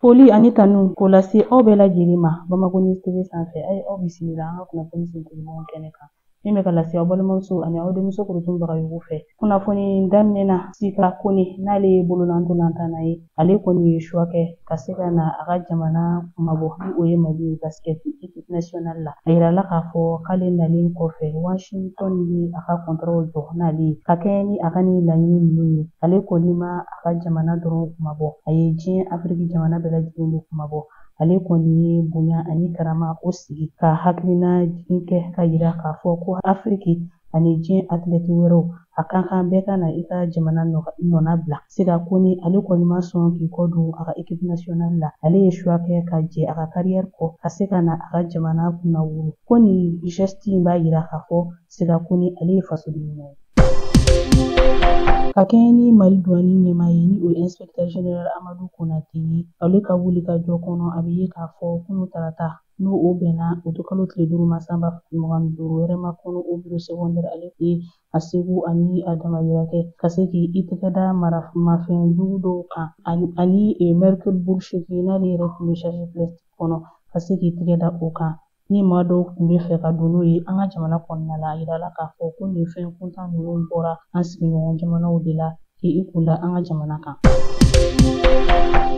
Foli ani tanu k'o lase aw bɛɛ lajɛlen ma Bamako News TV sanfɛ. A ye aw bisimila an ka kunnafoni sentelimanw kɛnɛ kan min bɛ ka lase aw balimamuso ani aw denmuso Korotumu Bagayogo fɛ. Kunnafoni daminɛ na, Sika Kone, n'ale ye bololantolantanna ye, ale kɔni ye choix kɛ ka se ka na a ka jamana kunmabɔ, ni o ye Mali ye, basket équipe nationale la. A yirala k'a fɔ k'ale nalen kɔfɛ, Washington ye a ka contrat jɔ n'ale ye ka kɛɲɛ ni a ka nin laɲini ninnu ye. Ale kɔni ma a ka jamana dɔrɔn kunmabɔ, a ye diɲɛ Afiriki jamana bɛɛ lajɛlen de kunmabɔ. Ale kɔni ye bonya ani karama o sigi ka hakilina jigin kɛ ka yira k'a fɔ ko Afiriki ani diɲɛ athlète wɛrɛw, a ka kan bɛɛ ka na i ka jamana nɔna bila. Sika Kone, ale kɔni ma sɔn k'i kɔ don a ka équipe nationale la. Ale ye choix kɛ ka jɛ a ka carrière kɔ ka se ka na a ka jamana kunnawolo. Ko nin geste in b'a yira k'a fɔ Sika Kone, ale ye fasoden ɲuman ye. Ka kɛɲɛ ni Mali douane ɲɛmaa ye, ni o ye inspecteur général Amadu Konate ye, ale ka wuli ka jɔ kɔnɔ, a bɛ ye k'a fɔ kunu tarata, n'o o bɛnna utukalo tile 5 ma san 2025, Hɛrɛmakɔnɔ o bureau secondaire, ale ye a seko ani a damayira kɛ ka se k'i tɛgɛ da maramafɛn jugu dɔw kan, ani mercure bouche, n'ale yɛrɛ tun bɛ charge plastique kɔnɔ, ka se k'i tɛgɛ da o kan, ni maa dɔw tun bɛ fɛ ka don n'o ye an ka jamana kɔnɔna la. A yirala k'a fɔ ko nin fɛn kuntan ninnu bɔra an sigiɲɔgɔn jamanaw de la k'i kunda an ka jamana kan.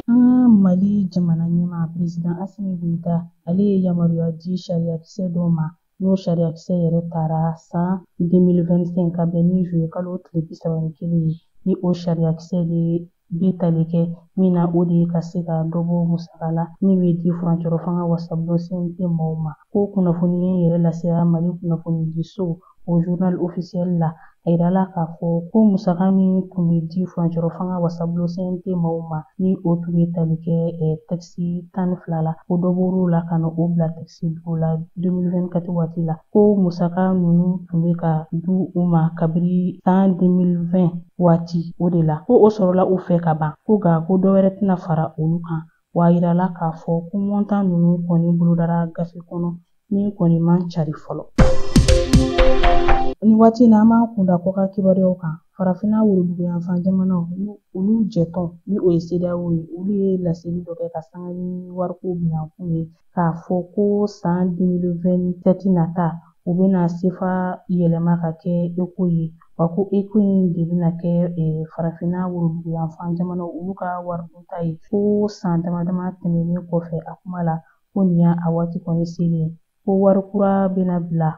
An ka Mali jamana ɲɛmaa, président Asimi Goyita, ale ye yamaruya di sariyakisɛ dɔ ma, n'o sariyakisɛ yɛrɛ taara san 2025 ka bɛn ni juillet kalo tile 31 ye. Ni o sariyakisɛ de bɛ tali kɛ min na, o de ye ka se ka dɔ bɔ musaka la min bɛ di furancɛrɔ fanga wasabulon CNT maaw ma. Ko kunnafoni yɛrɛ lasera Mali kunnafonidiso o journal officiel la. A yirala k'a fɔ ko musaka min tun bɛ di furancɛrɔ fanga wasabulon CNT maaw ma, ni o tun bɛ tali kɛ taxe 12 la, ko dɔ bɔr'o la ka na o bila taxe 5 la 2024 waati la. Ko musaka ninnu tun bɛ ka di u ma kabini san 2020 waati o de la, ko o sɔrɔla u fɛ ka ban, ko nka ko dɔ wɛrɛ tɛna fara olu kan. Wa a yirala k'a fɔ ko montant ninnu kɔni bolodara gafe kɔnɔ min kɔni man cari fɔlɔ. Nin waati in na, an b'an kunda kɔkan kibaruyaw kan. Farafinna woroduguyanfan jamanaw, olu jɛtɔn, ni o ye CEDEAO ye, olu ye laseli dɔ kɛ ka sanga ni wariko binakun ye, k'a fɔ ko san 2027 nata, u bɛna sefa yɛlɛma ka kɛ eco ye. Wa ko eco in de bɛna kɛ farafinna woroduguyanfan jamanaw olu ka waridunta ye. Ko san dama dama tɛmɛnen kɔfɛ, a kuma la ko nin y'a a waati kɔni selen, ko wari kura bɛna bila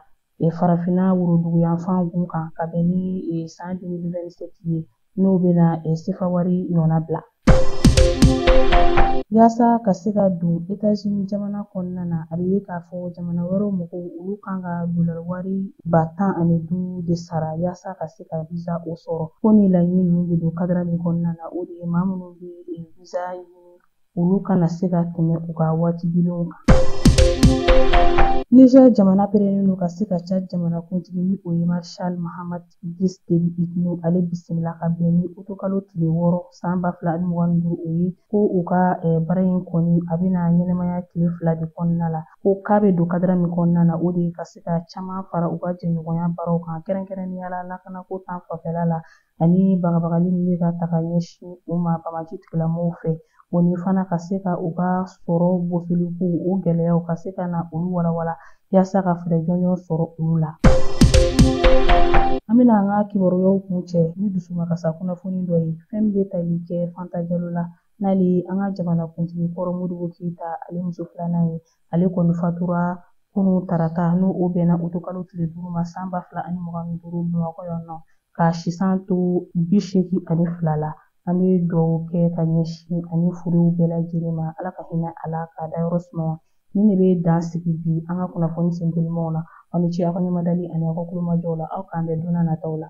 farafinna woroduguyanfan gun kan ka bɛn ni san 2027 ye, n'o bɛna sefa wari nɔna bila. Yaasa ka se ka don États-Unis jamana kɔnɔna na, a bɛ ye k'a fɔ jamana wɛrɛw mɔgɔw, olu kan ka dolari wari 15,000 de sara yaasa ka se ka visa o sɔrɔ. Ko ni laɲini ninnu bɛ don cadre min kɔnɔna na, o de ye maa minnu bɛ visa ɲini, olu kana se ka tɛmɛ u ka waati dilenw kan. Niger jamana pɛrɛnnen don ka se ka Tchad jamanakuntigi, ni o ye Maréchal Mahamat Idriss Déby Itno, ale bisimila ka bɛn ni utukalo tile 6 san 2025. O ye ko u ka baara in kɔni, a bɛna ɲɛnamaya tile 2 de kɔnɔna la. Ko k'a bɛ don cadre min kɔnɔna na, o de ye ka se ka caman fara u ka jɛɲɔgɔnya baaraw kan, kɛrɛnkɛrɛnnenya la lakanako ta fanfɛla la, ani bagabagali min bɛ ka ta ka ɲɛsin u ma banbaanci tigilamɔgɔw fɛ, o ni fana ka se ka u ka sɔrɔ bɔsiliko o gɛlɛyaw ka se ka na olu walawala yaasa ka fɛɛrɛ jɔnjɔn sɔrɔ olu la. An bɛna an ka kibaruyaw kuncɛ ni dusumakasa kunnafoni dɔ ye, fɛn min bɛ tali kɛ Fanta Jalo la, n'ale ye an ka jamanakuntigi kɔrɔ Modibo Keyita, ale muso filanan ye. Ale kɔni fatura kunu tarata, n'o o bɛnna utukalo tile 5 ma san 2025, Bamakɔ yan nɔ, k'a sisan to 82 la. An bɛ dugawu kɛ ka ɲɛsin ani furuw bɛɛ lajɛlen ma, Ala ka hinɛ a la k'a dayɔrɔ sumaya. Nin de bɛ dan sigi bi an ka kunnafoni sentelimanw na. Aw ni ce aw ka ɲɛmadali ani aw ka kulomajɔw la. Aw k'an bɛn don n'a nataw la.